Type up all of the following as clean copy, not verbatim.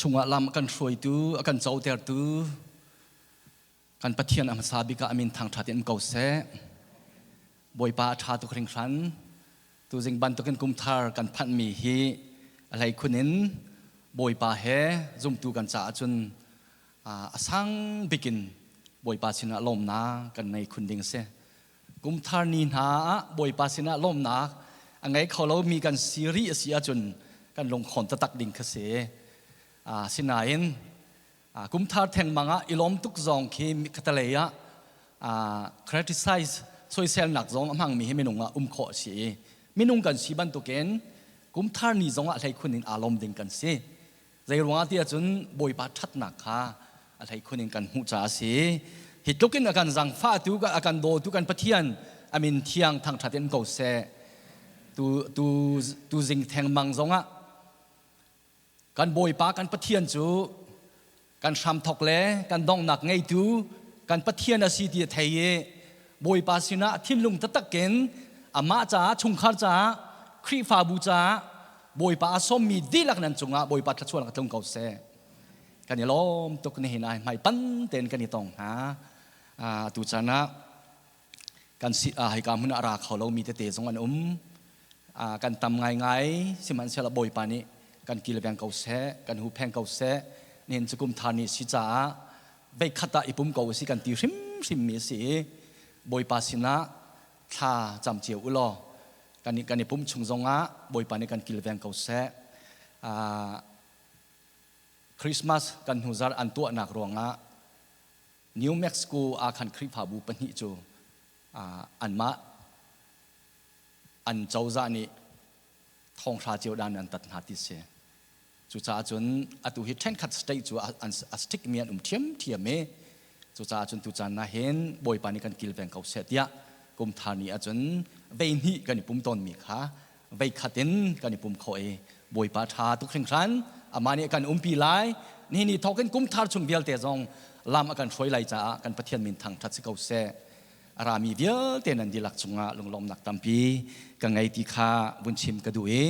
Chungah lam a kan hruaitu, a kan cotertu kan Pathian a hmasa bik ah a min thangṭhat in um ko seh. Bawipa a ṭha tuk hringhran. Tuzing bantukin kumthar kan phanhmi hi a hleikhun in Bawipa he zumtu kan caah cun a sang bik in Bawipa sinah lawmnak kan ngei khun ding a si. Kumthar ni hna ah Bawipa sinah lawmnak a ngei kho lomi kan si rih a si ahcun kan lungkhawn taktak ding kha si. Sinain kumthar thengmang ah i lawm tuk zong khi khatalei ah criticize soiselnak zong a hmangmi hi minung ah um khawh a si i minung kan si bantukin kumthar ni zong ah hleikhun in aa lawm ding kan si. Zeiruangah ti ahcun Bawipa ṭhatnak kha a hleikhun in kan hmuh caah a si. Hi tluk in a kan zangfahtu, a kan dawtu kan Pathian a min thiang thangṭhat in ko seh. Tu, tu, tu zing thengmang zongah kan Bawipa kan Pathian cu kan hramthok le kan donghnak ngeitu kan Pathian a si ti a thei i Bawipa sinah thinlung taktak in amah caah chungkhar caah Khrihfabu caah Bawipa a sawmmi dihlak nan cungah Bawipa thluachuahnak a tlung ko seh. Kan i lawm tuk nihin ah hmai pan tein kan i tong hna. Tu caan ah kan si hika hmun ah ra kho lomi tete zong an um. Kan tam ngaingai sihmanhsehlaw Bawipa nih kan kilveng ko seh, kan huhpheng ko seh. Nihin cu kum thar ni si caah veikhat ah i pum ko si kan ti hrimhrim mi a si i Bawipa sinah thla cam cio u law kan i kan i pumh chung zongah Bawipa nih kan kilveng ko seh. Christmas kan hnuzar an tuahnak ruangah New Mexico ah khan Khrihfabu pahnih cu anmah an cozah nih thonghra cio dan an tat hna ti si. Cucaah cun atu hi ṭhenkhat state cu a stick mi an um ṭhiamṭhiam i cucaah cun tucaan ah hin Bawipa nih kan kilveng ko seh tiah kum thar ni ahcun vei hnih kan i pum tawnmi kha vei khat in kan i pum khawh i Bawipa ṭha tuk hringhran amah nih a kan umpi lai nihin ni thawk in kum thar chung vialte zong lam a kan hruai lai caah kan Pathian min thangṭhat si ko seh. A rami vialte nan dihlak cungah lunglawmnak tampi ka ngei ti kha vun chim ka duh i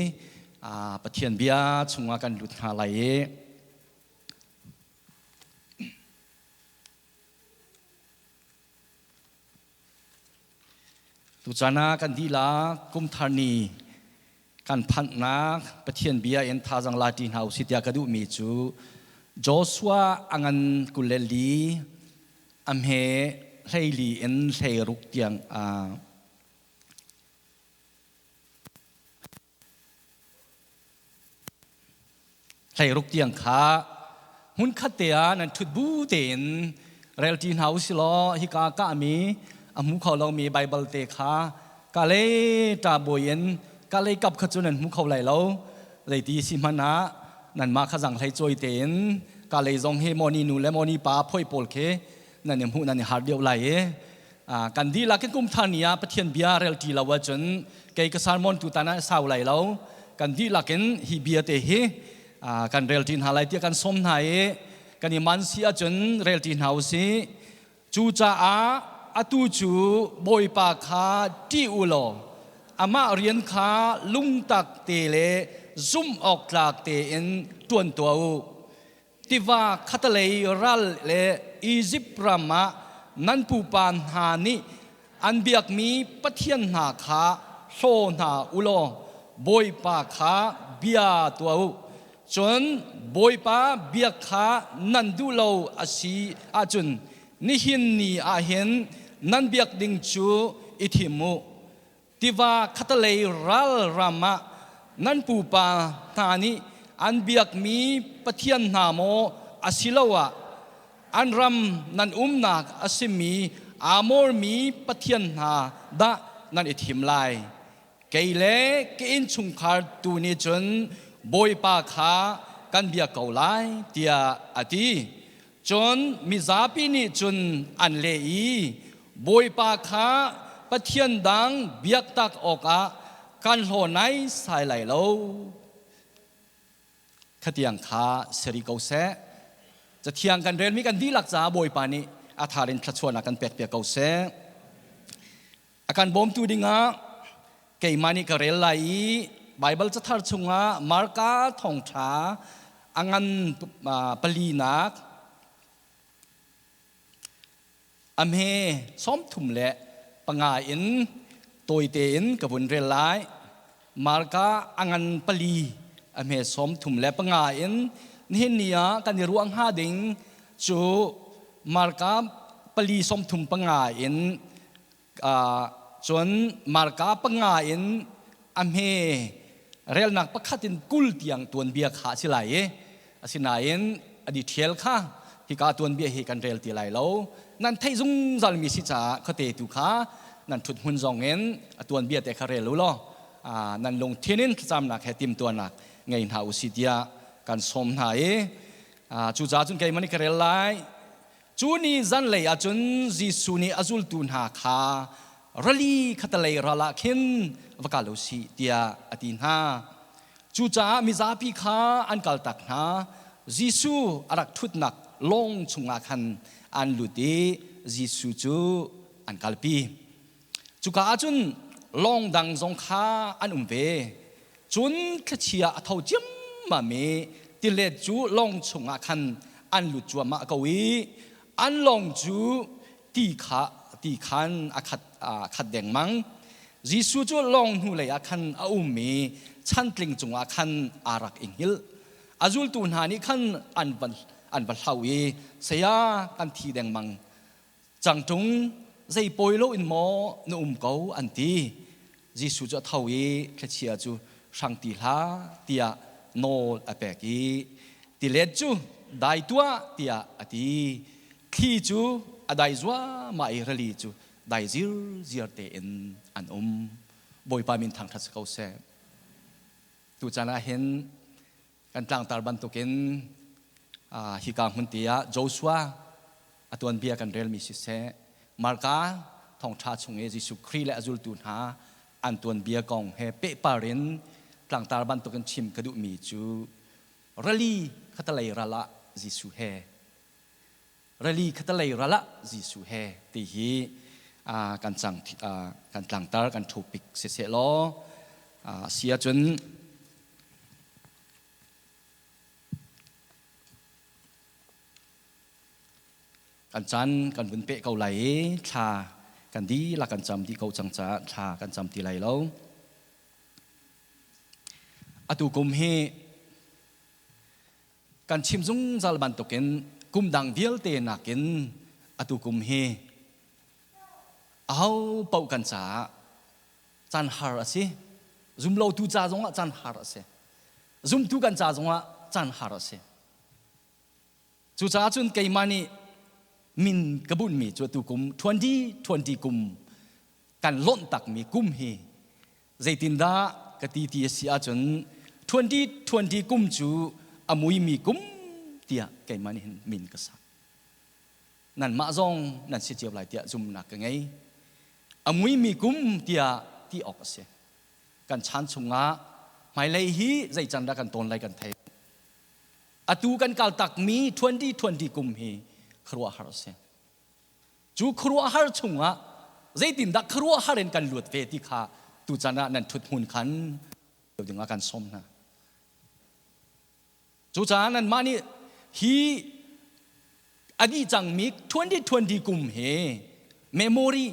Pathian bia chungah kan lut hna lai i tuchan ah kan dihlak kumthar ni kan phanhnak Pathian bia in thazang la ṭi hna usih tiah ka duhmi cu Joshua a ngan 24 a hme 14 in 16 tiang 16 tiang kha hmunkhat te ah nan ṭhut bu tein relṭi hna u si law hika kahmi a hmu kho lomi Baibal te kha ka le ṭa bawi in ka lei kap kha cu nan hmu kho lai lo zeiti si hmanh ah nanmah kha zanghlei cawi tein ka lei zong hi mawni nu le mawni pa phoi pawl khi nan i hmuh nan i har deuh lai i kan dihlak in kum thar ni ah Pathian bia rel ṭi lo ahcun kei ka sermon tu tan ah sau lai lo kan dihlak in hi bia te hi kan rel ṭi hna lai tiah kan sawm hna i kan i man si ahcun rel ṭi hna u sih cucaah atu cu Bawipa kha ṭih u law amah rian kha lungtak te le zumh awk tlak tein ṭuan tuah u Tiva khatalei ral le Izipt ram ah nan pupa hna nih an biakmi pathian hna kha hlaw hna u law Bawipa kha bia tuah u. Cun Bawipa biak kha nan duh lo a si ahcun nihin ni ah hin nan biak ding cu i thim u. Tiva khatalei ral ram ah nan pupa hna nih an biakmi pathian hna maw asiloah an ram nan umnak a simi Amor mi pathian hna dah nan i thim lai. Kei le ka innchungkhar tu nih cun Bawipa kha kan biak ko lai tiah a ti. Cun mizapi nih cun an leh i Bawipa kha pathian dang biaktak awkah kan hlaw naisai lai lo. Khatiang kha si rih ko seh. Cathiang kan relmi kan dihlak caah Bawipa nih a thar in thluachuahnak kan pekpiak ko seh. A kan bawmtu dingah keimah nih ka rel lai i Baibal cathar chungah Marka thawngṭha A ngan palinak a hme 35 in tawite in ka vun rel lai. Marka a ngan pali a hme 35 in nihin ni ah kan i ruah hnga ding cu Marka pali 35 in cun Marka panga in a hme relnak pakhat in 20 tiang tuanbia kha a si lai i asinain a detail kha hika tuanbia hi kan rel ti lai lo. Nan theih zungzal mi si caah khuate tu kha nan ṭhut hmun zong in a tuanbia te kha rel u law nan lungthin in thlacamnak he timtuanak ngei hna u si tiah kan sawm hna i cucaah cun keimah nih ka rel lai. Cu ni zanlei ah cun Jesuh nih a zultu hna kha rali khatalei ral ah khin va kal u sih tiah a ti hna. Cucaah mizapi kha an kaltak hna. Jesuh a rak ṭhutnak lawng chungah khan an lut i Jesuh cu an kalpi. Cuka ah cun lawng dang zong kha an um ve. Cun thlichia a tho ciammam i tilet cu lawng chungah khan an lut cuahmah ko i an lawng cu ti kha ti khan a khat, a khat dengmang. Jesuh cu lawng hnulei ah khan a um i chantling cungah khan aa rak i hngilh. A zultu hna nih khan an va, an va hlau i, Saya, kan thi dengmang cang ṭung, zei pawi loin maw na um ko an ti. Jesuh cu a tho i thlichia cu hrang ti hlah tiah nawl a pek i tilet cu dai tuah tiah a ti. Thli cu a dai zuahmah i rili cu dai zirziar tein an um. Bawipa min thangṭhat si ko seh. Tuchan ah hin kan tlangtar bantukin hika hmun te ah Joshua a tuanbia kan relmi siseh, Marka thawngṭha chung i Jesuh Khrih le a zultu hna an tuanbia kong he pehpar in tlangtar bantukin chim ka duhmi cu rali khatalei ral ah Jesuh he rali khatalei ral ah Jesuh he ti hi kan cang kan tlangtar kan topic siseh law si ahcun kan caan kan vun peh ko lai i thla kan dihlak kan cam dih ko cang caah thla kan cam ti lai lo. Atu kum hi kan chim zungzal bantukin kum dang vialte nakin atu kum hi aho paoh kan caah caan har a si. Zumlotu ca zongah caan har a si. Zumtu kan ca zongah caan har a si. Cucaah cun keimah nih min ka bunhmi cu atu kum 2020 kum kan lonh takmi kum hi zeitindah ka ti ti a si ahcun 2020 kum cu a muimi kum tiah keimah nih hin min ka sak. Nanmah zong nan si cio lai tiah zumhnak ka ngei. A muimi kum tiah ti awk a si. Kan chan chungah hmailei hi zei can dah kan tawn lai kan thei. Atu kan kal takmi 2020 kum hi khuaruahhar a si. Cu khuaruahhar chungah zeitindah khuaruahhar in kan luat ve ti kha tuchan ah nan ṭhut hmun khan dingah kan sawm hna. Cucaah nanmah nih hi a dih cangmi 2020 kum hi memory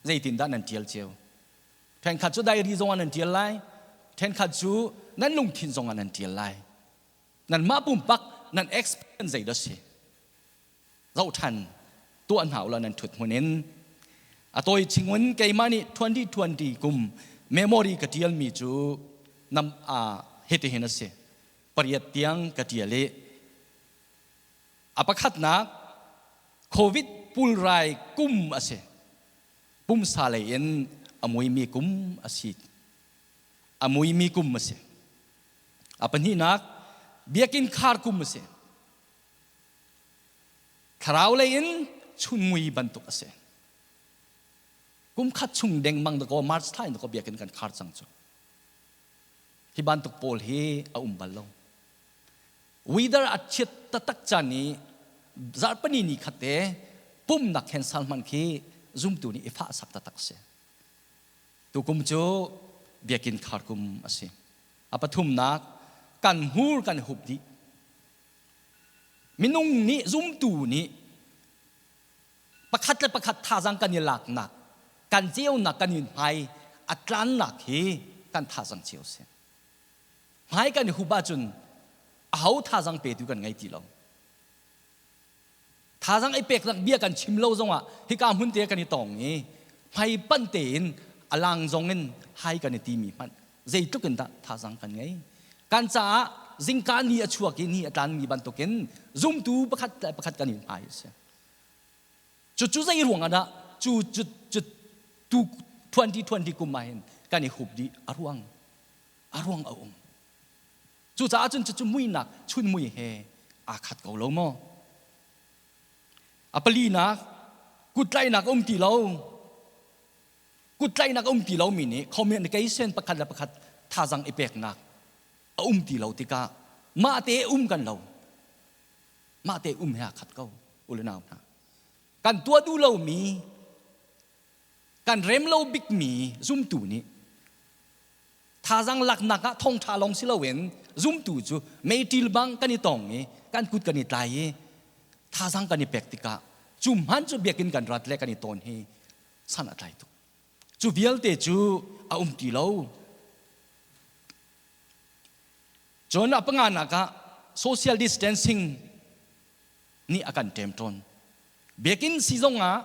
zeitindah nan ṭial cio? Ṭhenkhat cu diary zongah nan ṭial lai, ṭhenkhat cu nan lungthin zongah nan ṭial lai. Nanmah pumpak nan experience zeidah si? Zoh ṭhan tuah hna ulaw nan ṭhut hmun in. A tawi chingin keimah nih 2020 kum memory ka ṭialmi cu nam hitihin a si. Pariat tiang ka ṭial i a pakhatnak COVID pulrai kum a si. Pumsa lei in a muimi kum a si. A muimi kum a si. A pahnihnak biakinn khar kum a si. Thlarau lei in chunmui bantuk a si. Kum khat chung dengmang dakaw March thla in dakaw biakinn kan khar cang cu. Hi bantuk pawl hi a um bal lo. Weather a chiat taktak caan i zarhpini ni khat te pumnak khen sal hman khi zumtu nih i fah sak taktak si. Tukum cu biakinn khar kum a si. A pathumnak kan hmur kan hup dih. Minung nih zumtu nih pakhat le pakhat thazang kan i laknak, kan ceunak kan in hmai a tlannak hi kan thazang cio si. Hmai kan i hup ahcun aho thazang petu kan ngei ti lo. Thazang i peknak bia kan chim lo zongah hika hmun te kan i tong i hmai panh tein a lang zong in hai kan i timi hmanh zeitluk in dah thazang kan ngei. Kan caah zingka ni a chuak i ni a tlanmi bantukin zumtu pakhat le pakhat kan in hmai a si. Cucu zei ruangah dah cu cu cu tu 2020 kum ah hin kan i hup dih a ruang a ruang a um. Cucaah cun cucu muinak chun mui he aa khat ko lo maw? A palinak kuttlaihnak a um ti lo. Kuttlaihnak a um ti lomi nih communication pakhat le pakhat thazang i peknak a um ti lo tikah mah te um kan lo. Mah te um he aa khat ko u le nau hna. Kan tuah duh lomi kan rem lo bikmi zumtu nih Thazang laknak ah thongṭha lawng si loin zumtu cu meiṭil bang kan i tong i kan kut kan i tlai i thazang kan i pek tikah cu hman cu biakinn kan rat le kan i tawn hi san a tlai tuk. Cu vialte cu a um ti lo. Cun a panganak ah social distancing nih a kan ṭemṭawn. Biakinn si zongah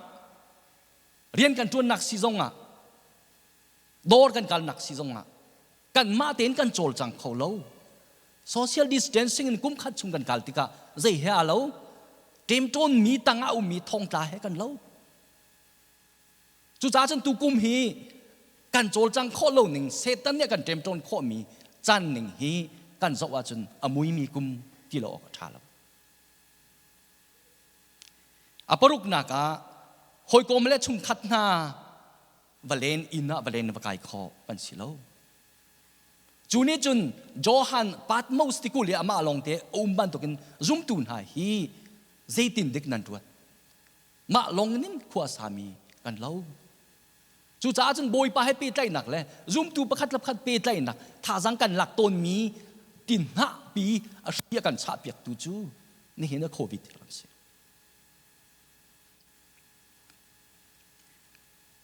rian kan ṭuannak si zongah dawr kan kalnak si zongah kanmah tein kan cawlcang kho lo. Social distancing in kum khat chung kan kal tikah zei he aa lo? Ṭemṭawnmi tangah ummi thongtla he kan lo. Cucaah cun tukum hi kan cawlcang khawh lo ning Satan nih a kan ṭemṭawn khawhmi caan ning hi kan zoh ahcun a muimi kum ti lo awk a ṭha lo. A paruknak ah hawikom le chungkhat hna va len inn ah va len va kai khawh kan si lo. Cu nih cun Johan Patmos tikulh i amah lawngte a um bantukin zumtu hna hi zeitin dik nan ruat? Mah lawng in khua sami kan lo. Cucaah cun Bawipa he pehtlaihnak le zumtu pakhat le pakhat pehtlaihnak thazang kan lak tawnmi tinhnah pi a hri a kan chahpiaktu cu nihin a COVID hi rak si.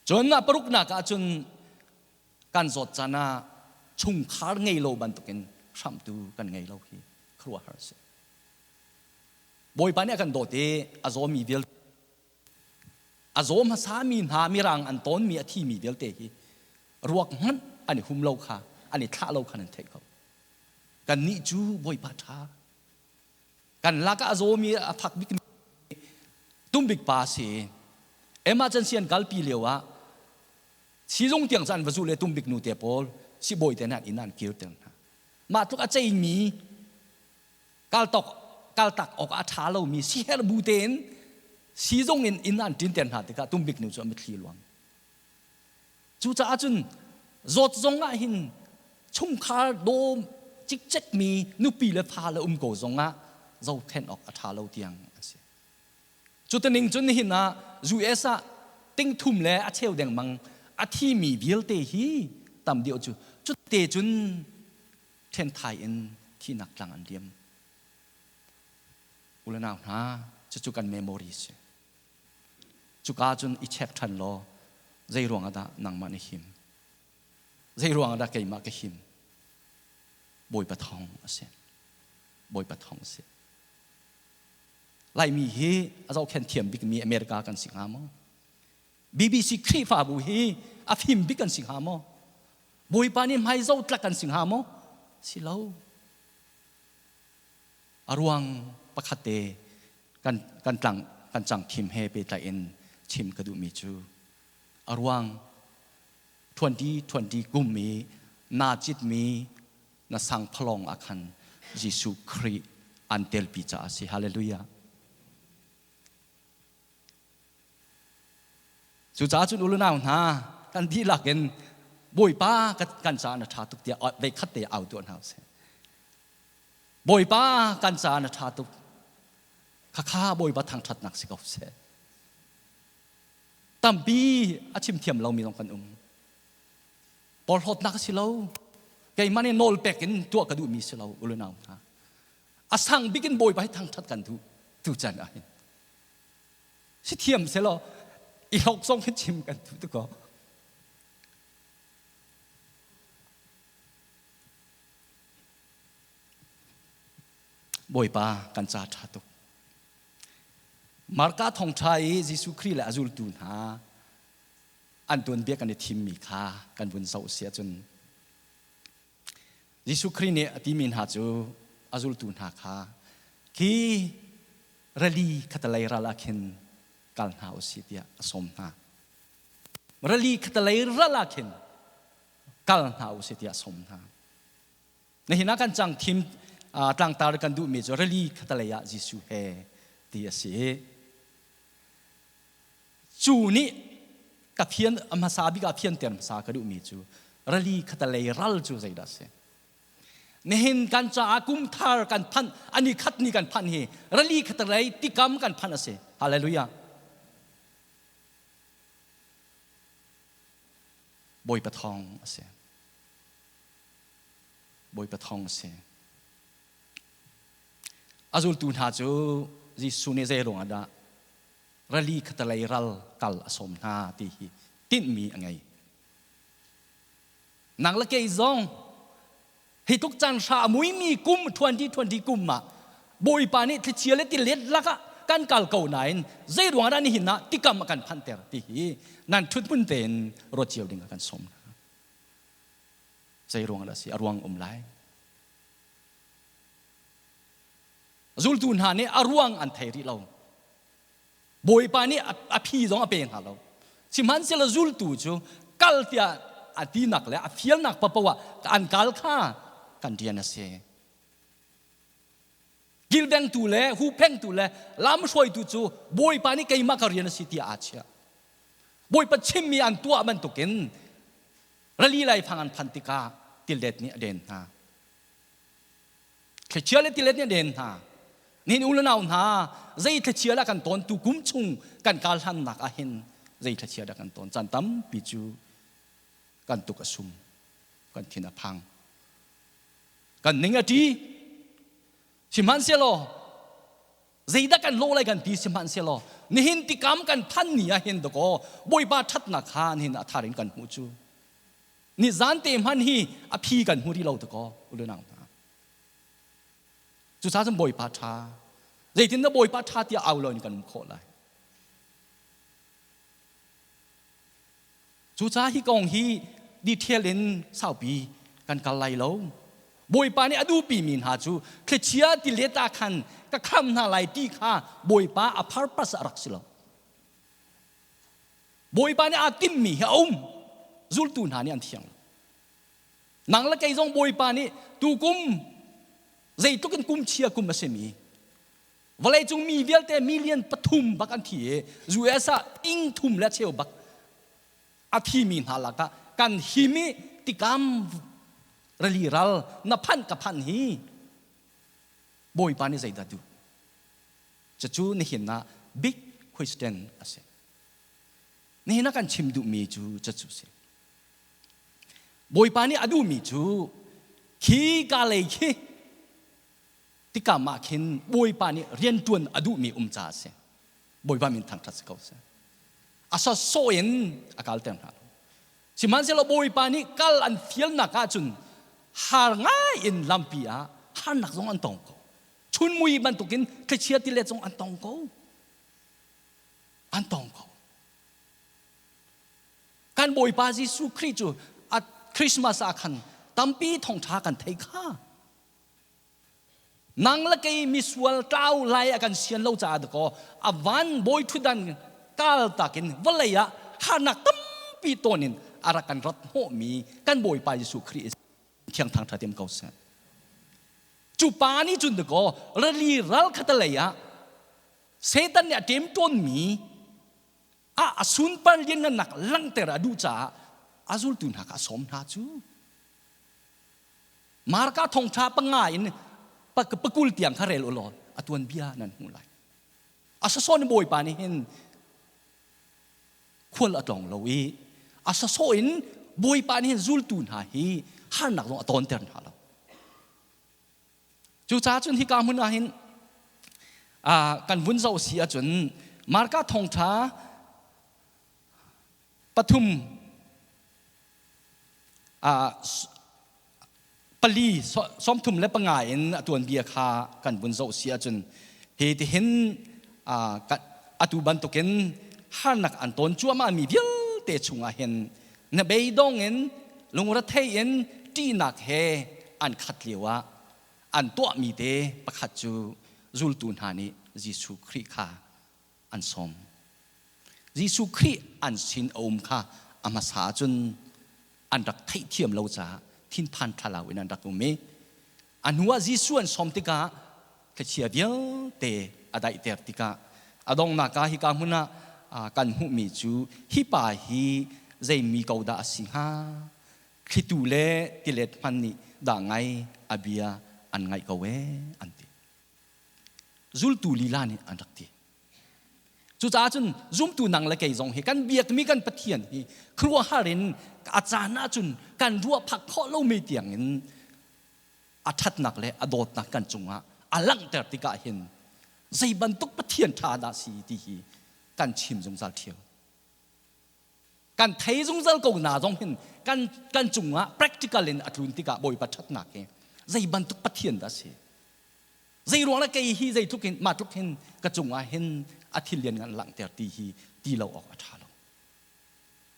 Cun a paruknak ah cun kan zawt caan ah chungkhar ngei lo bantukin hramhtu kan ngei lo hi khuaruahhar a si. Bawipa nih a kan dawt i a zawmi vialte a zaw hmasami hna mirang an tawnmi a thimi vialte hi ruak hmanh an i hum lo kha an i thlah lo kha nan theih ko. Kannih cu Bawipa ṭha Kan lakah a zawmi a fak bikmi tumbik pa a si. Emergency an kalpi lio ah sizung tiang cu an va zulh le tumbik nu te pawl sibawi te nih an inn ah an kirter hna. Mah tluk a ceimi kaltok kaltak awk a ṭha lomi siherh bu tein sizung in inn ah an ṭinter hna tikah tumbik nu cu a mitthli luang. Cucaah cun zawt zong ah hin chungkhar dawm cikcekmi nupi le fale um ko zong ah zohkhenh awk a ṭha lo tiang a si. Cutining cun nihin ah US ah tingthum le a cheu dengmang a thimi vialte hi tam deuh cu cute cun ṭhenthai in thihnak tlang an liam. U le nau hna, cucu kan memory si. Cuka cun i check ṭhan law zei ruangah dah nangmah na him? Zei ruangah dah keimah ka him? Bawipa thawng a si. Bawipa thawng a si. Laimi hi a zohkhen thiam bikmi America kan si hnga maw? BBC Khrihfabu hi a fim bik kan si hnga maw? Bawipa nih hmai zotlak kan si hnga maw? Si lo. A ruang pakhat te kan kan tlang kan cang thim he pehtlai in chim ka duhmi cu a ruang 2020 kum i naa citmi na sangphalawng ah khan Jesuh Khrih an telpi caah a si. Hallelujah. Cucaah cun ulunau hna kan dihlak in Bawipa kan caah na ṭha tuk tiah veikhat te au tuah hna usih. Bawipa kan caah na ṭha tuk. Khakha Bawipa thangṭhatnak si ko seh. Tampi a chim thiam lomi zong kan um. Porhlawtnak a si lo. Keimah nih nawl pek in tuah ka duhmi si lo ulunau hna. A sang bik in Bawipa hi thangṭhat kan duh. Tu can ah hin. Si thiam selaw i hlok zong hi chim kan tu tu ko. Bawipa kan ca ṭha tuk. Marka thawngṭha i Jesuh Khrih le a zultu hna an tuanbia kan i thimmi kha kan vun zoh si ahcun Jesuh Khrih nih a timi hna cu a zultu hna kha khi rali khatalei ral ah khin kal hna u sih tiah a sawm hna. Rali khatalei ral ah khin kal hna u sih tiah a sawm hna. Nihin ah kan cang thim tlangtar kan duhmi cu rili khatalei ah Jesuh he ti a si. Cu nih ka fian hmasa bik ah fianter hmasa ka duhmi cu rali khatalei ral cu zeidah a si? Nihin kan caah kum thar kan phanh ani khat ni kan phanh hi rali khatalei tikam kan phanh a si. Hallelujah. Bawipa thawng a si. Bawipa thawng a si. A zultu hna cu Jesuh nih zei ruangah dah rali khatalei ral kal a sawm hna ti hi tinhmi a ngei. Nang le kei zong hi tluk caan hra a muimi kum 2020 kum ah Bawipa nih thlichia le tilet lakah kan kal ko nain zei ruangah dah nihin ah tikam a kan phanhter ti hi nan ṭhut hmun tein ruat cio ding ah kan sawm hna. Zei ruang dah si? A ruang um lai. Zultu hna nih a ruang an thei rih lo. Bawipa nih a phi zong a pe hna lo. Sihmanhsehlaw zultu cu kal tiah a tinak le a fialnak paohpaoh ah an kal kha kan rian a si. Kilvengtu le huhphengtu le lamhruaitu cu Bawipa nih keimah ka rian a si tiah aa chiah. Bawipa chimmi an tuah bantukin Rali laifang an phanh tikah tilet nih a den hna. Thlichia le tilet nih a den hna. Nihin u le nau hna, zei thlichia dah kan tawn tu kum chung kan kal hlannak ah hin zei thlichia dah kan tawn caan tampi cu kan tuk a sum, kan thin a phang, kan ning a ṭi. Sihmanhsehlaw Zeidah kan lawh lai kan ti sihmanhsehlaw nihin tikam kan phan ni ah hin dakaw Bawipa ṭhatnak kha nihin a thar in kan hmuh cu. Ni zan te hman hi a phi kan hmu rih lo dakaw ulunang hna. Cucaah cun Bawipa ṭha. Zeitindah Bawipa ṭha tiah au lo in kan um khawh lai. Cucaah hi kong hi detail in saupi kan kal lai lo. Bawipa nih a duhpimi hna cu thlichia tilet ah khan ka kham hna lai ti kha Bawipa a purpose a rak si lo. Bawipa nih aa timmi hi a um. Zultu hna nih an thiang lo. Nang le kei zong Bawipa nih tukum zeitluk in kum chia kum a simi Vawleicung mi vialte million pathum bak an thi i US ah ing thum le cheu bak a thimi hna lakah kan him i tikam rali ral na phanh ka phanh hi Bawipa nih zeidah duh? Cucu nihin ah big question a si. Nihin ah kan chim duhmi cu cucu si. Bawipa nih a duhmi cu khi ka lei khi Tikam ah khin Bawipa nih rianṭuan a duhmi um caah a si. Bawipa min thangṭhat si ko seh. A sawsawh in a kalter hna lo. Sihmanhsehlaw Bawipa nih kal an fialnak ahcun har ngai in lampi ah harnak zong an tong ko. Chunmui bantukin thlichia tilet zong an tong ko. An tong ko. Kan Bawipa Jesuh Khrih cu a Christmas ah khan tampi thawngṭha kan thei kha. Nang le kei misual tlau lai a kan sian lo caah dakaw a van bawi ṭhutdan kal takin vawlei ah harnak tampi tawn in a rak kan rat hnawhmi kan Bawipa Jesuh Khrih thiang thangṭhat im ko seh. Cu pa nih cun dakaw rali ral khatalei ah Satan nih a ṭemṭawnmi a a sunpar lianngannak langhter a duh caah a zultu hna kha a sawm hna cu. Marka thongṭha panga in pakul tiang kha rel u law a tuanbia nan hmuh lai. A sasawn Bawipa nih hin khual a tlawng lo i a sasawh in Bawipa nih hin zultu hna hi harnak zong a tawnter hna lo. Cucaah cun hika hmun ah hin. Kan vun zoh si ahcun Marka thawngṭha pathum pali 35 in a tuanbia kha kan vun zoh si ahcun hi tihin atu bantukin harnak an tawn cuahmah mi vialte chungah hin na beidong in lungrethei in ṭihnak he an khat lio ah an tuahmi te pakhat cu zultu hna nih Jesuh Khrih kha an sawm. Jesuh Khrih an sin a um kha a hmasa ahcun an rak theihthiam lo caah thinphan thlalau in an rak um i a hnuah Jesuh an sawm tikah thlichia vialte a daihter tikah a donghnak ah hika hmun ah kan hmuhmi cu hi pa hi zeimi ko dah a si hnga thlitu le tilet hmanh nih dah ngai a bia an ngaih ko ee an ti. Zultu lila nih an rak ti. Cucaah cun zumtu nang le kei zong hi kan biakmi kan Pathian hi khuaruahhar in a caan ahcun kan ruah phak khawh lomi tiangin a ṭhatnak le a dawtnak kan cungah a langhter tikah hin zei bantuk Pathian ṭha dah si ti hi kan chim zungzal ṭheo. Kan thei zungzal ko na zong hin kan kan cungah practical in a tlun tikah Bawipa ṭhatnak hi zei bantuk Pathian dah si? Zei ruang le kei hi zeitluk in mah tluk hin ka cungah hin a thil lian ngan langhter ti hi ti lo awk a ṭha lo.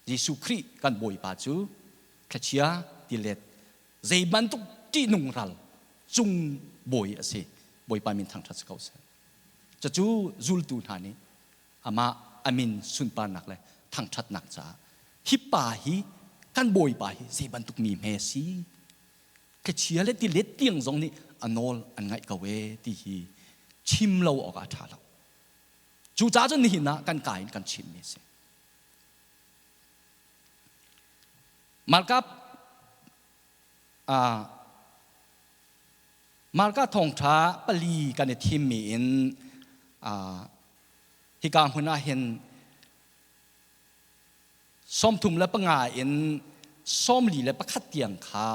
Jesuh Khrih kan Bawipa cu thachia tilet zei bantuk ṭihnung ral cung bawi a si. Bawipa min thangṭhat si ko seh. Cucu zultu hna nih amah a min sunparnak le thangṭhatnak caah hi pa hi kan Bawipa hi zei bantuk mi hme a si thlichia le tilet tiang zong nih a nawl an ngaih ko ee ti hi chim lo awk ah a ṭha lo. Cucaah cun nihin ah kan ka in kan chimmi a si. Marka Marka thawngṭha pali kan i thimmi in hika hmun ah hin 35 in 41 tiang kha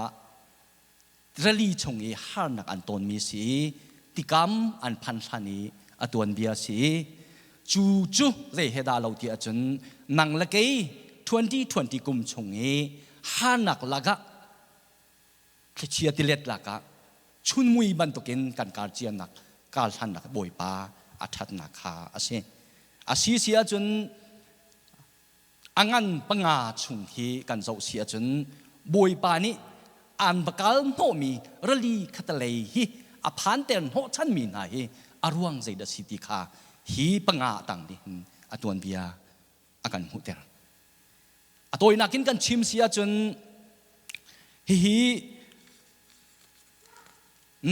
rali chung i harnak an tawnmi si tikam an phan hlan i a tuanbia si. Cu cu zei he dah lo ti ahcun nang le kei 2020 kum chung i harnak lakah thlichia tilet lakah chunmui bantukin kan kar cianak kar hlannak Bawipa a ṭhatnak kha a si. A si si ahcun a ngan panga chung hi kan zoh si ahcun Bawipa nih an va kal hnawhmi rali khatalei hi a phanter hnawhchanmi hna hi a ruang zeidah si ti kha hi panga tang nih hin a tuanbia a kan hmuhter. A tawinak in kan chim si ahcun hihi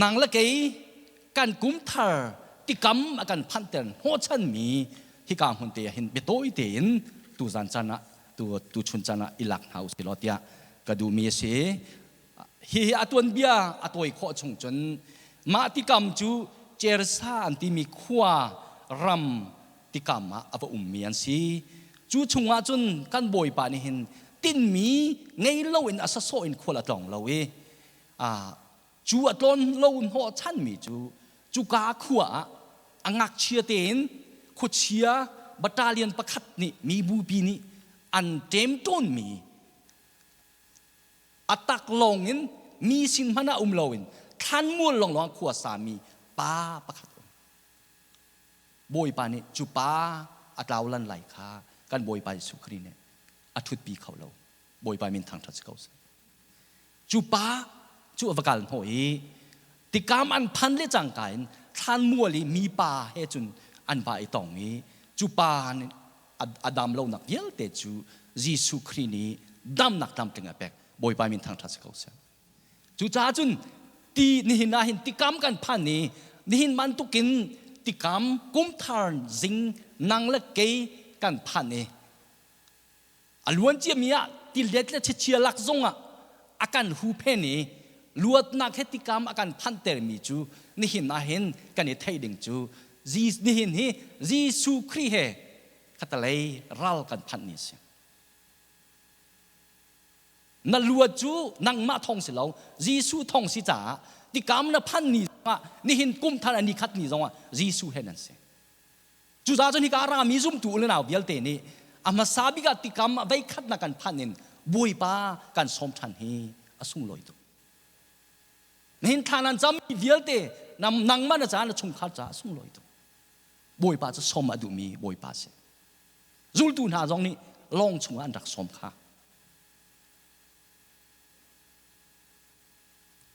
nang le kei kan kum thar tikam a kan phanhter hnawhchanmi hika hmun te ah hin biatawi tein tuzan caan ah tu tuchun caan ah i lak hna usih law tiah ka duhmi a si. Hihi a tuanbia a tawi khawh chung cun mah tikam cu Cersa an timi khua ram tikam ah a va ummi an si. Cu chungah cun kan Bawipa nih hin tinhmi ngei loin a sasawh in khual a tlawng lo i cu a tlawn lo hnawhchanmi cu cuka khua ah a ngakchia tein khuachia battalion pakhat nih mi bupi nih an ṭemṭawnmi a tak lawng in mi sin hmanh ah um loin thlanmual lawnglawng khua sami pa pakhat um. Bawipa nih cu pa a tlau lan lai kha kan Bawipa Jesuh Khrih nih a ṭhutpi kho lo. Bawipa min thangṭhat si ko seh. Cu pa cu a va kal hnawh i tikam an phan le cangka in thlanmual i mipa he cun an va i tong i cu pa nih a dam lonak vialte cu Jesuh Khrih nih damnak tlamtling a pek. Bawipa min thangṭhat si ko seh. Cucaah cun ti nihin ah hin tikam kan phan i nihin bantukin tikam kumthar zing nang le kei kan phan i a luan ciami ah tilet le chichia lak zongah a kan huphen i luatnak he tikam a kan phanhtermi cu nihin ah hin kan i theih ding cu nihin hi Jesuh Khrih he khatalei ral kan phanh ni a si. Na luat cu nangmah thawng si lo, Jesuh thawng si caah Tikam na phan ni zongah nihin kum thar a ni khat ni zongah Jesuh he nan si. Cucaah cun hika rami zumtu u le nau vialte nih a hmasa bik ah tikam ah veikhat na kan phanh in Bawipa kan sawm ṭhan hi a sunglawi tuk. Nihin thla nan cammi vialte nangmah na caah na chungkhar caah a sunglawi tuk. Bawipa cu sawm a duhmi Bawipa a si. Zultu hna zong nih lawng chungah an rak sawm kha.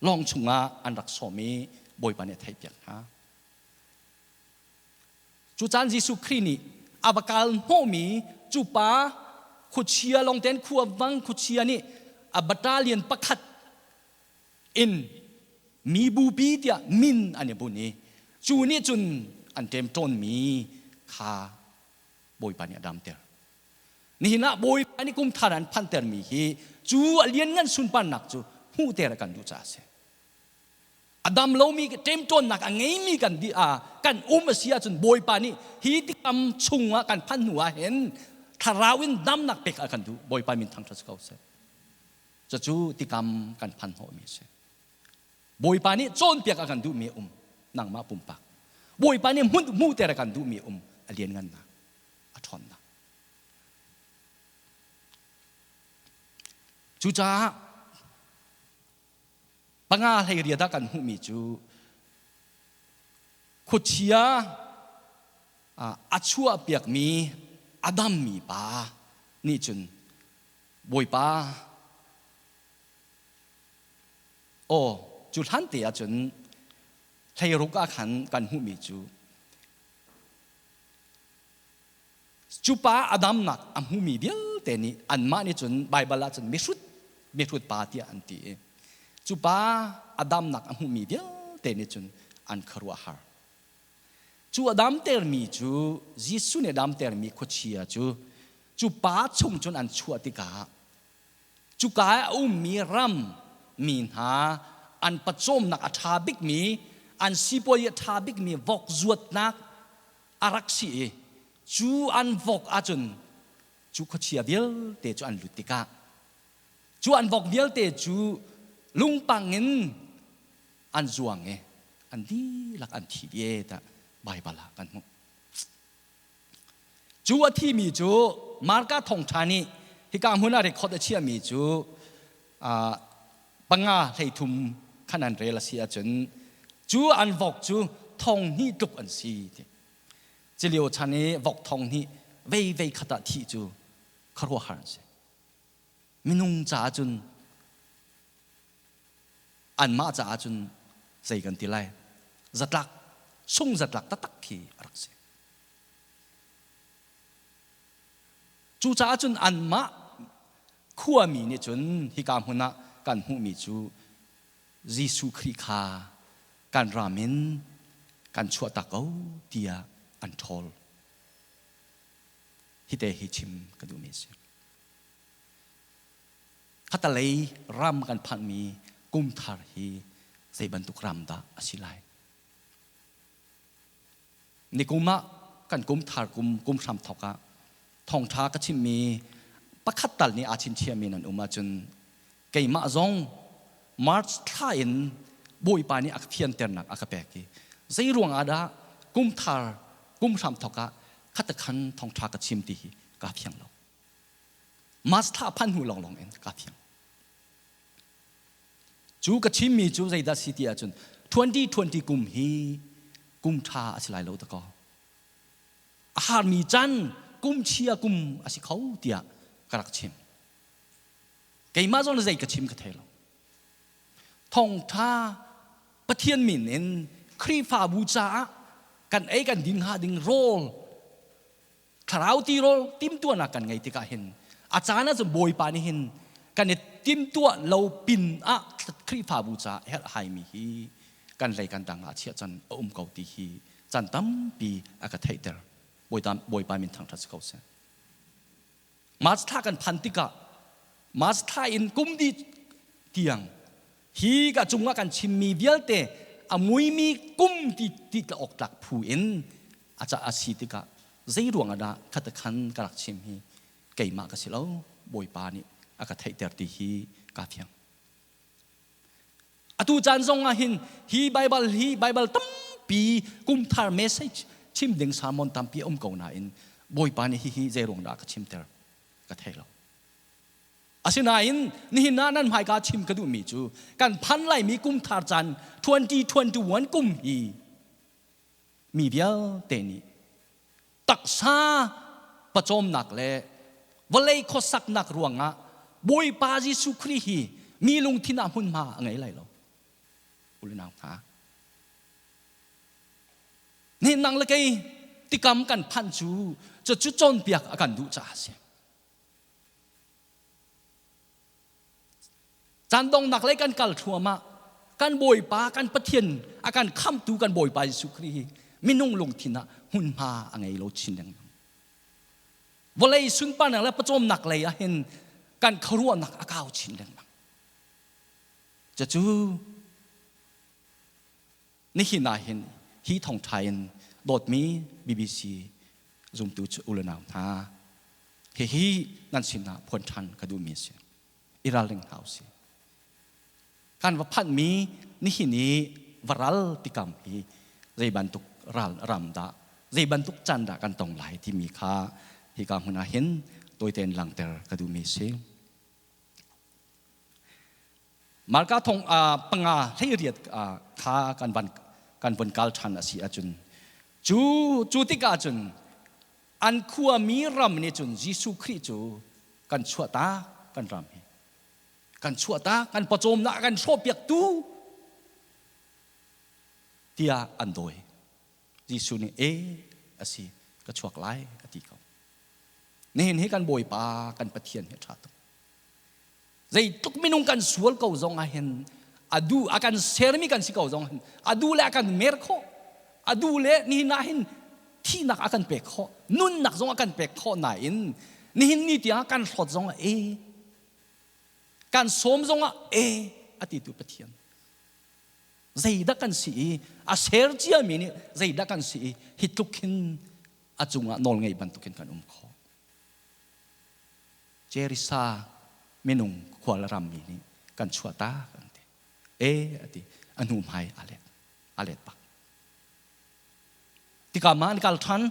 Lawng chungah an rak sawm i Bawipa nih a theihpiak hna. Cu caan Jesuh Khrih nih a va kal hnawhmi cu pa khuachia lawngten khua vang khuachia nih a battalion pakhat in mi bupi tiah min an i bunh i cu nih cun an ṭemṭawnmi kha Bawipa nih a damter. Nihin ah Bawipa nih kum thar an phantermi hi cu a lianngan sunparnak cu hmuhter a kan duh caah a si. A dam lomi ṭemṭawnnak a ngeimi kan di a kan um a si ahcun Bawipa nih hi tikam chungah kan phanh hnu ah hin thlarau in damnak pek a kan duh. Bawipa min thangṭhat si ko seh. Cucu tikam kan phan hnawhmi a si. Bawipa nih cawnpiak a kan duhmi a um nangmah pumpak. Bawipa nih hmun hmuhter a kan duhmi a um a lianngannak a ṭhawnnak. Cucaah Panga 18 ah kan hmuhmi cu khuachia a chuahpiakmi a dammi pa nih cun Bawipa aw cu hlan te ah cun 16 ah khan kan hmuhmi cu Cu pa a damnak a hmumi vialte nih anmah nih cun Baibal ah cun mihrut mihrut pa tiah an ti i cu pa a damnak a hmumi vialte nih cun an khuaruahhar. Cu a damtermi cu Jesuh nih a damtermi khuachia cu cu pa chung cun an chuah tikah cuka ah a ummi ram mi hna an pawcawmnak a ṭha bikmi an sipuazi a ṭha bikmi vok zuatnak a rak si i cu an vok ahcun cu khuachia vialte cu an lut tikah cu an vok vialte cu lungpang in an zuang i an dihlak an thi dih tiah Baibal ah kan hmuh. Cu a thimi cu Marka thawngṭha nih hika hmun ah record a chiahmi cu panga 33 khan an rel a si ahcun cu an vok cu 2000 tluk an si ti. Cilio chan i vok 2000 vei vei khat ah thih cu khuaruahhar an si. Minung caah cun anmah caah cun zei kan ti lai zatlak sung zatlak taktak khi a rak si. Cucaah cun anmah khuami nih cun hika hmun ah kan hmuhmi cu Jesuh Khrih kha kan ram in kan chuahtak ko tiah an ṭhawl. Hite hi chim ka duhmi a si. Khatalei ram kan phanhmi kum thar hi zei bantuk ram dah a si lai? Nikum ah kan kum thar kum kum hram thawk ah thawngṭha ka chimmi pakhat tal nih aa chinchiahmi nan um ahcun keimah zong March thla in Bawipa nih a ka fianternak a ka pek i zei ruang ah dah kum thar kum hram thawk ah khatakhan thawngṭha ka chim ti hi kaa fiang lo. March thla phan hnu lawnglawng in kaa fiang. Cu ka chimmi cu zeidah si ti ahcun 2020 kum hi kum ṭha a si lai lo dakaw. A harmi caan kum chia kum a si kho tiah ka rak chim. Keimah zong zei ka chim ka thei lo. Thawngṭha Pathian min in Khrihfabu caah kan ei kan din hnga ding rawl thlarau tirawl timtuahnak kan ngei tikah hin a caan ah cun Bawipa nih hin kan i timtuah lo pin ah Khrihfabu caah herh haimi hi kan lei kan dang ah chiah can a um ko ti hi caan tampi a ka theihter. Bawipa min thangṭhat si ko seh. March thla kan phan tikah March thla in kum dih tiang hi ka cungah kan chimmi vialte a muimi kum ti ti awk tlak phu in a ca a si tikah zei ruang ah dah khatakhan ka rak chim hi keimah ka si lo Bawipa nih a ka theihter ti hi kaa fiang. Atu caan zong ah hin hi Baibal hi Baibal tampi kumthar message chim ding sermon tampi a um ko nain Bawipa nih hihi zeiruang dah a ka chimter ka thei lo. Asinain nihin ah nan hmaika chim ka duhmi cu kan phan laimi kumthar caan 2021 kum hi mi vialte nih taksa pawcawmnak le vawlei khuasaknak ruangah Bawipa Jesuh Khrih hi mi lungthin ah hmunhma a ngei lai lo. Ulinau hna. Nihin nang le kei tikam kan phanh cu cucu cawnpiak a kan duh caah a si. Caan donghnak lei kan kal thluahmah. Kan Bawipa, kan Pathian, a kan khamtu kan Bawipa Jesuh Khrih hi minung lungthin ah hmunhma a ngei lo chin lengmang. Vawlei sunparnak le pawcawmnak lei ah hin kan khuaruahnak a kau chin lengmang. Cucu Nihin ah hin hi thawngṭha in dawtmi BBC zumtu cu u le nau hna, hihi nan sinah phuan ṭhan ka duhmi a si. I ralring hna usih. Kan va phanhmi nihin i va ral tikam hi zei bantuk ral ram dah, zei bantuk caan dah kan tong lai timi kha hika hmun ah hin tawite in langhter ka duhmi a si. Marka thong panga 18 kha kan van kan von kal ṭhan a si ahcun cu cu tikah cun an khuami ram nih cun Jesuh Khrih cu kan chuahtak kan ram hi kan chuahtak kan pawcawmnak kan hrawhpiaktu tiah an dawi. Jesuh nih e a si ka chuak lai a ti ko. Nihin hi kan Bawipa kan Pathian hi a ṭha tuk. Zeitluk minung kan sual ko zong ah hin a du a kan sermi kan si ko zong hin a du le a kan mer khawh a du le nihin ah hin thihnak a kan pek khawh nunnak zong a kan pek khawh nain nihin ni tiang kan hlawt zong ah e kan sawm zong ah e a ti tu Pathian zeidah kan si i a ser ciami nih zeidah kan si i hi tluk hin a cungah nawl ngei bantukin kan um khawh Jerisa minung khual rammi nih kan chuahtak an ti. E a ti. A hnu hmai a let. A let bak. Tikah ma an kal ṭhan.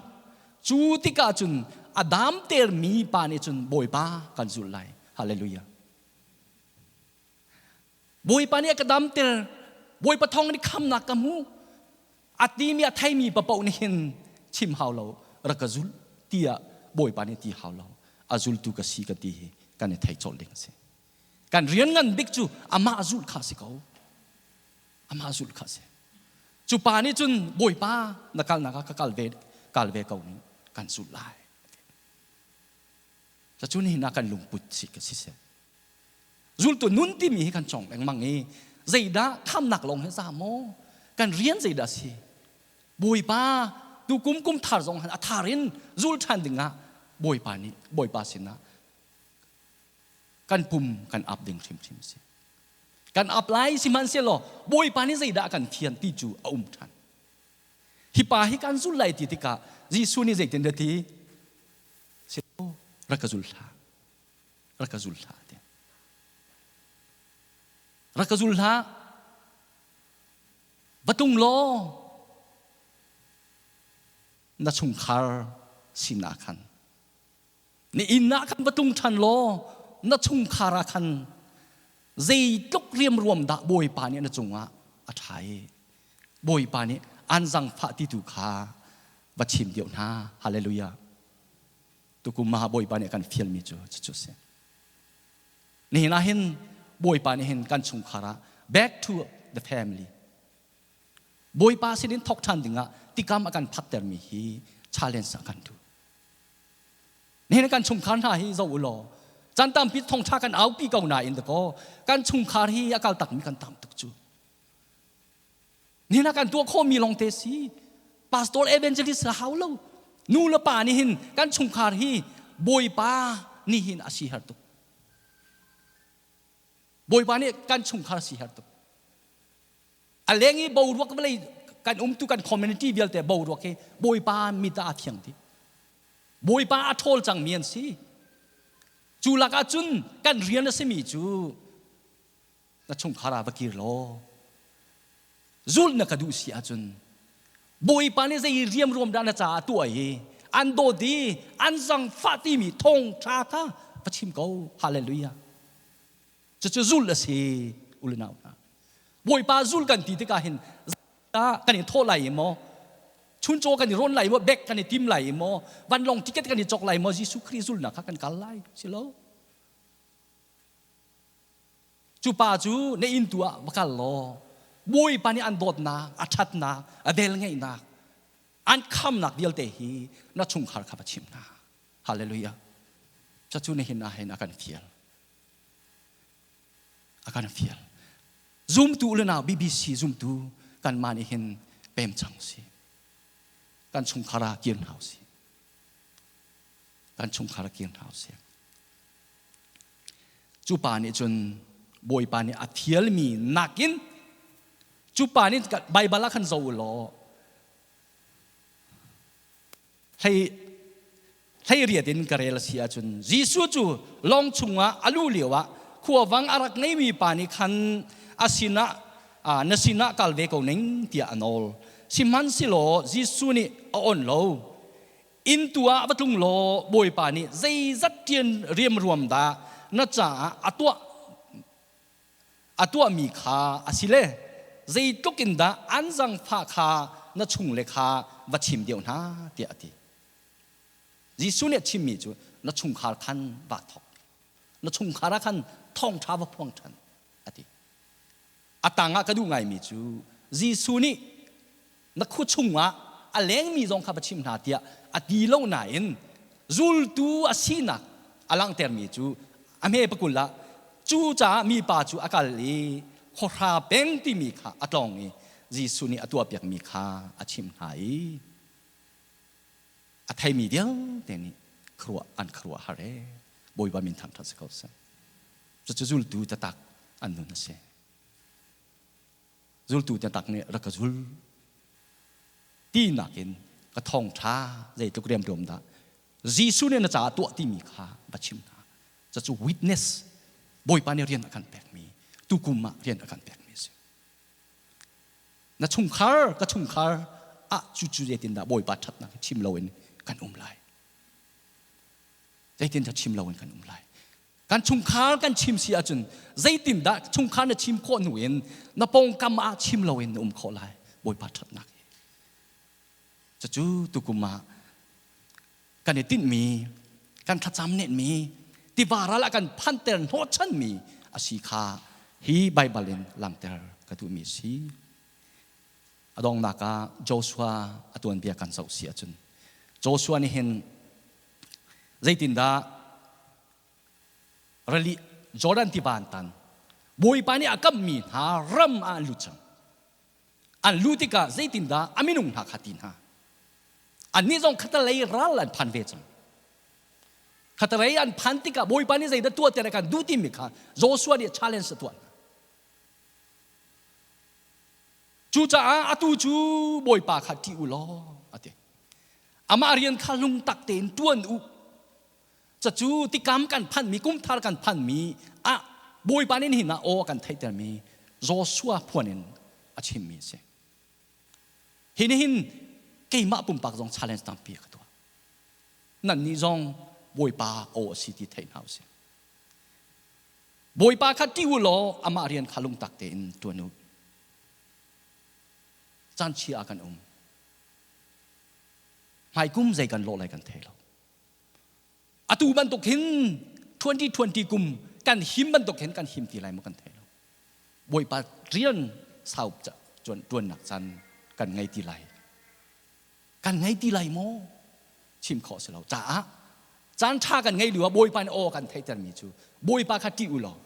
Cu tikah cun a damtermi pa nih cun Bawipa kan zulh lai. Hallelujah. Bawipa nih a ka damter. Bawipa thawng in khamnak ka hmu. A timi a theimi papoh nih hin chim hau lo rak ka zul tiah Bawipa nih ti hau lo. A zultu ka si ka ti hi kan i thei colh ding a si. Kan rian ngan bik cu amah zulh kha si ko. Amah zulh kha si. Cu pa nih cun Bawipa na kalnak ah ka kal ve kal ve ko ning kan zulh lai. Cucu nihin ah kan lungput si ka si seh. Zultu nun timi hi kan cawng lengmang i zeidah khamnak lawng hi za maw? Kan rian zeidah si? Bawipa tu kum kum thar zong han a thar in zul ṭhan dingah Bawipa nih Bawipa sinah kan pum kan ap ding hrimhrim si. Kan ap lai sihmanhsehlaw Bawipa nih zeidah kan thian ti cu a um ṭhan. Hi pa hi kan zul lai ti tikah Jesuh nih zeitin dah ti? Rak ka zul hlah. Rak ka zul hlah ti. Rak ka zul hlah. Va tung law na chungkhar sinah khan na inn ah khan va tung ṭhan law na chungkhar ah khan zeitluk riamruam dah Bawipa nih na cungah a ṭha i Bawipa nih an zangfah ti tu kha va chim deuh hna. Hallelujah. Tukum ah Bawipa nih a kan fialmi cu cucu a si. Nihin ah hin Bawipa nih hin kan chungkhar ah back to the family. Bawipa sinin thawk ṭhan dingah tikam a kan phattermi hi challenge a kan duh. Nihin kan chungkhar hna hi zoh u law caan tampi thawngṭha kan aupi ko nain dakaw kan chungkhar hi a kal takmi kan tam tuk cu. Nihin ah kan tuah khawhmi lawngte si. Pastor evangelist hau lo. Nu le pa nih hin kan chungkhar hi Bawipa nih hin a si har tuk. Bawipa nih kan chungkhar si har tuk. A leng i boruak vawlei kan umtu kan community vialte boruak hi Bawipa mit ah a thiang dih. Bawipa a ṭhawl cangmi an si. Cu lakah cun kan rian a simi cu na chungkhar ah va kir law. Zulh na ka duh si ahcun Bawipa nih zei riamruam dah na caah tuah i an dawt i an zangfah timi thawngṭha kha va chim ko. Hallelujah. Cucu zulh a si u le nau hna. Bawipa zul kan ti tikah hin kan i thawh lai i maw chuncaw kan i rawn lai maw bek kan i tim lai i maw vanlawng ticket kan i cawk lai maw Jesuh Khrih zulnak kha kan kal lai si lo. Cu pa cu na inn tu ah va kal law Bawipa nih an dawtnak, a ṭhatnak, a velngeihnak, an khamnak vialte hi na chungkhar kha va chim hna. Hallelujah. Cucu nihin ah hin a kan fial. A kan fial. Zumtu le nau BBC zumtu kanmah nih hin pem cang si. Kan chungkhar ah kir hna usih. Kan chungkhar ah kir hna usih. Cu pa nih cun Bawipa nih a thialmi nakin cu pa nih Baibal ah khan zoh u law hlei 18 in ka rel a si ahcun Jesuh cu lawng chungah a luh lioah khuavang a rak ngeimi pa nih khan a sinah na sinah kal ve ko ning tiah a nawl. Sihmanhsehlaw Jesuh nih a on lo. Inn tu ah va tlung law Bawipa nih zeizat ṭian riamruam dah na caah a tuah a tuahmi kha a si le zeitluk in dah an zangfah kha na chungle kha va chim deuh hna tiah a ti. Jesuh nih a chimmi cu na chungkhar khan vaa thawk. Na chungkhar ah khan thawngṭha va phuang ṭhan a ti. A tangah ka duh ngaimi cu Jesuh nih na khua chungah a lengmi zong kha va chim hna tiah a ti lo nain zultu a sinak a langhtermi cu a hme pakul ah cucaah mipa cu a kal i khuahra peng timi kha a tlawng i Jesuh nih a tuahpiakmi kha a chimh hna i a theimi vialte nih khuaruah an khuaruah har ee Bawipa min thangṭhat si ko seh cucu zultu taktak an nun a si Zultu taktak nih rak ka zul tinak in ka thawngṭha zeitluk riamruam dah Jesuh nih na caah tuah timi kha va chim hna. Cucu witness Bawipa nih rian a kan pekmi tukum ah rian a kan pekmi a si. Na chungkhar ka chungkhar ah cucu zeitindah Bawipa ṭhatnak chim loin kan um lai. Zeitindah chim loin kan um lai. Kan chungkhar kan chim si ahcun zeitindah chungkhar na chim khawh hnu in na pawngkam ah chim loin na um khawh lai Bawipa ṭhatnak hi. Cucu tukum ah kan i tinhmi, kan thlacam nenhmi, tiva ral ah kan phanter hnawhchanmi a si kha hi Baibal in langhter ka duhmi a si. A donghnak ah Joshua a tuanbia kan zoh si ahcun Joshua nih hin zeitindah rili Jordan tiva an tan Bawipa nih a kamhmi hna ram ah an lut cang an luh tikah zeitindah a minung hna kha ti hna annih zong khatalei ral an phan ve cang khatalei an phan tikah Bawipa nih zeidah tuah tiah kan duh timi kha Joshua nih challenge a tuah hna Cucaah atu cu Bawipa kha ṭih u law a ti. Amah rian kha lungtak tein ṭuan u. Cucu tikam kan phanmi, kumthar kan phanmi ah Bawipa nih nihin ah aw a kan theihtermi Joshua phuan in a chimmi a si. Hi nih hin keimah pumpak zong challenge tampi ka tuah. Nannih zong Bawipa aw a si ti theih hna usih. Bawipa kha ṭih u law amah rian kha lungtak tein ṭuan u. Caan chia ah kan um. Hmaikum zei kan lawh lai kan thei lo. Atu bantuk hin 2020 kum kan him bantuk hin kan him ti lai maw kan thei lo. Bawipa rian sau ṭuannak caan kan ngei ti lai. Kan ngei ti lai maw? Chim khawh si lo. Caah caan ṭha kan ngei lio ah Bawipa nih aw kan theihtermi cu Bawipa kha ṭih u law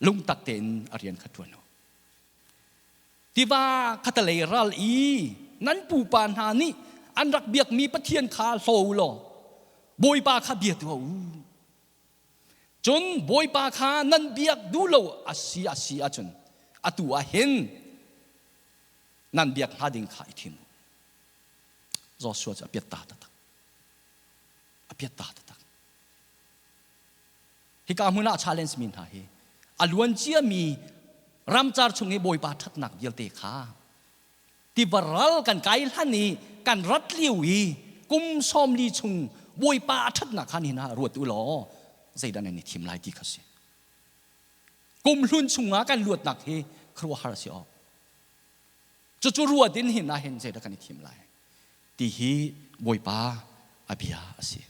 lungtak tein a rian kha ṭuan u. Tiva khatalei ral i nan pupa hna nih an rak biakmi Pathian kha hlaw u law Bawipa kha bia tuah u. Cun Bawipa kha nan biak duh lo a si a si ahcun atu ah hin nan biak hnga ding kha i thim u. Joshua cu a piat ta taktak. A piat ta taktak. Hika hmun ah challenge mi hna hi a luan ciami Ramcar chung i Bawipa ṭhatnak vialte kha tiva ral kan kai hlan i kan rat lio i kum 40 chung Bawipa a ṭhatnak kha nihin ah ruat u law zeidah nan i thim lai ti kha si. Kum hlun chungah kan luatnak hi khuaruahhar a si awk. Cucu ruat in hin ah hin zeidah kan i thim lai ti hi Bawipa a bia a si.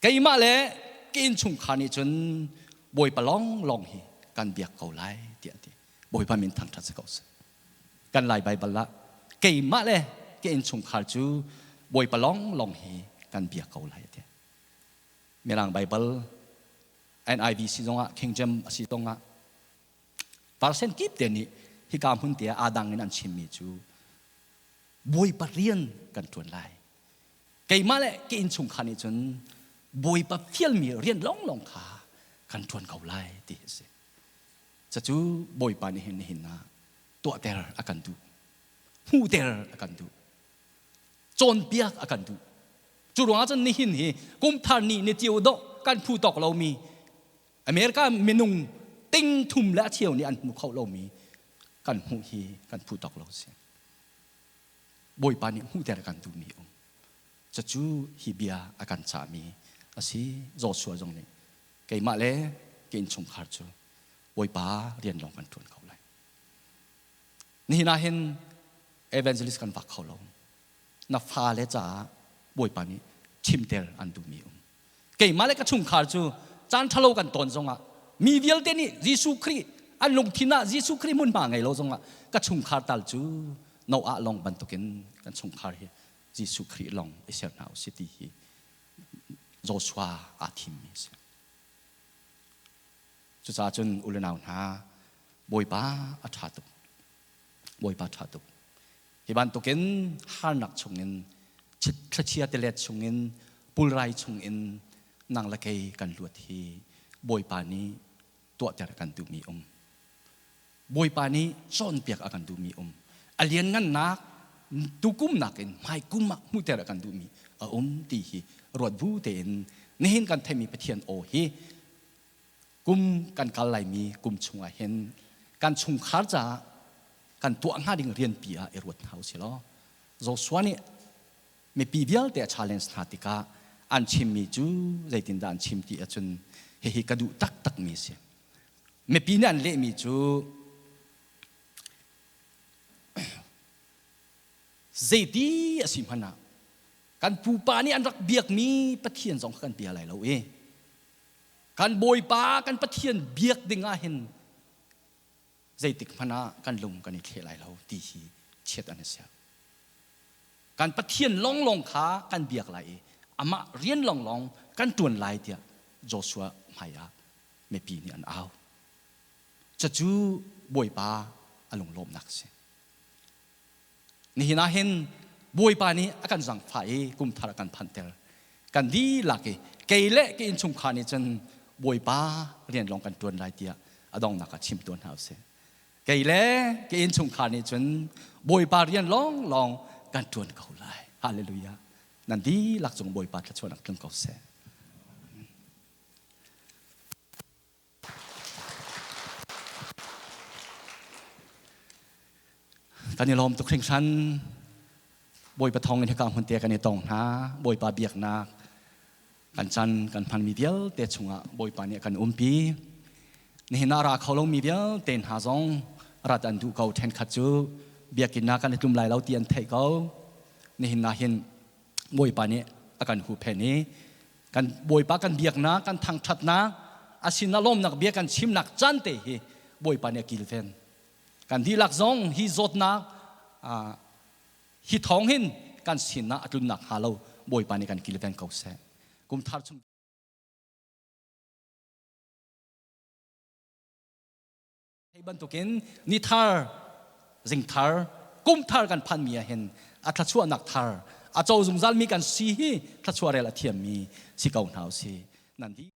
Keimah le ka innchungkhar nih cun Bawipa lawnglawng hi kan biak ko lai tiah a ti. Bawipa min thangṭhat si ko seh. Kan Lai Baibal ah keimah le ka innchungkhar cu Bawipa lawnglawng hi kan biak ko lai a ti. Mirang Baibal NIV si zongah King James a si zongah version kip te nih hika hmun te ah aa dang in an chimmi cu Bawipa rian kan ṭuan lai. Keimah le ka innchungkhar nih cun Bawipa fialmi rian lawnglawng kha kan ṭuan ko lai ti a si. Cucu Bawipa nih hin nihin ah tuahter a kan duh. Hmuhter a kan duh. Cawnpiak a kan duh. Cu ruangah cun nihin hi kumthar ni ni cio dawh kan phu tawk lomi America minung ting thum le a cheu nih an hmu kho lomi kan hmuh hi kan phu tawk lo si. Bawipa nih hmuhter a kan duhmi um. Cucu hi bia a kan cahmi a si. Joshua zong nih keimah le ka innchungkhar cu Bawipa rian lawng kan ṭuan ko lai. Nihin ah hin evangelist kan vak kho lo. Na fale caah Bawipa nih chimter an duhmi um. Keimah le ka chungkhar cu caan ṭhalo kan tawn zongah mi vialte nih Jesuh Khrih an lungthin ah Jesuh Khrih hmunhma ngei lo zongah ka chungkhar tal cu Noah lawng bantukin kan chungkhar hi Jesuh Khrih lawng i ser hna usih ti hi Joshua aa thimmi a si. Cucaah cun u le nau hna Bawipa a ṭha tuk. Bawipa ṭha tuk. Hi bantukin harnak chungin thlichia tilet chungin pulrai chungin nang le kei kan luat hi Bawipa nih tuahter a kan duhmi um. Bawipa nih cawnpiak a kan duhmi um. A lianngannak tukum nakin hmaikum ah hmuhter a kan duhmi a um ti hi ruat bu tein nihin kan theihmi Pathian aw hi kum kan kal laimi kum chungah hin kan chungkhar caah kan tuah hnga ding rianpi ah i ruat hna usih law Joshua nih mipi vialte a challenge hna tikah an chimmi cu zeitindah an chim ti ahcun hihi ka duh taktakmi a si. Mipi nih an lehmi cu zeiti a si hmanh ah kan pupa nih an rak biakmi Pathian zong kha kan bia lai lo i kan Bawipa kan Pathian biak ding ah hin zeitik hmanh ah kan lung kan i thleh lai lo ti hi chiat an i siak. Kan Pathian lawnglawng kha kan biak lai i amah rian lawnglawng kan ṭuan lai tiah Joshua hmaiah mipi nih an au. Cucu Bawipa a lunglawmhnak a si. Nihin ah hin Bawipa nih a kan zangfah i kum thar a kan phanhter. Kan dihlak i kei le ka innchungkhar nih cun Bawipa rian lawng kan ṭuan lai tiah a donghnak ah chim tuan hna usih. Kei le ka innchungkhar nih cun Bawipa rian lawnglawng kan ṭuan ko lai. Hallelujah. Nan dihlak cung Bawipa thluachuahnak tlung ko seh. Kan i lawm tuk hringhran. Bawipa thawng in hika hmun te kan i tong hna. Bawipa biaknak kan chan kan hmanmi vialte chungah Bawipa nih a kan umpi. Nihin ah ra kho lomi vialte hna zong rat an duh ko. Ṭhenkhat cu biakinn ah kan i tlum lai lo ti an theih ko. Nihin ah hin Bawipa nih a kan huhphenh i kan Bawipa kan biaknak kan thangṭhatnak a sinah lawmnak bia kan chimnak caan te hi Bawipa nih a kilven. Kan dihlak zong hi zawtnak hi thawng hin kan sinah a tlunnak hnga lo Bawipa nih kan kilven ko seh. Kum thar chung Hi bantukin ni thar, zing thar, kum thar kan phanmi ah hin a thluachuahnak thar, a co zungzalmi kan si hi thluachuah rel a thiammi si ko hna usih. Nan dih.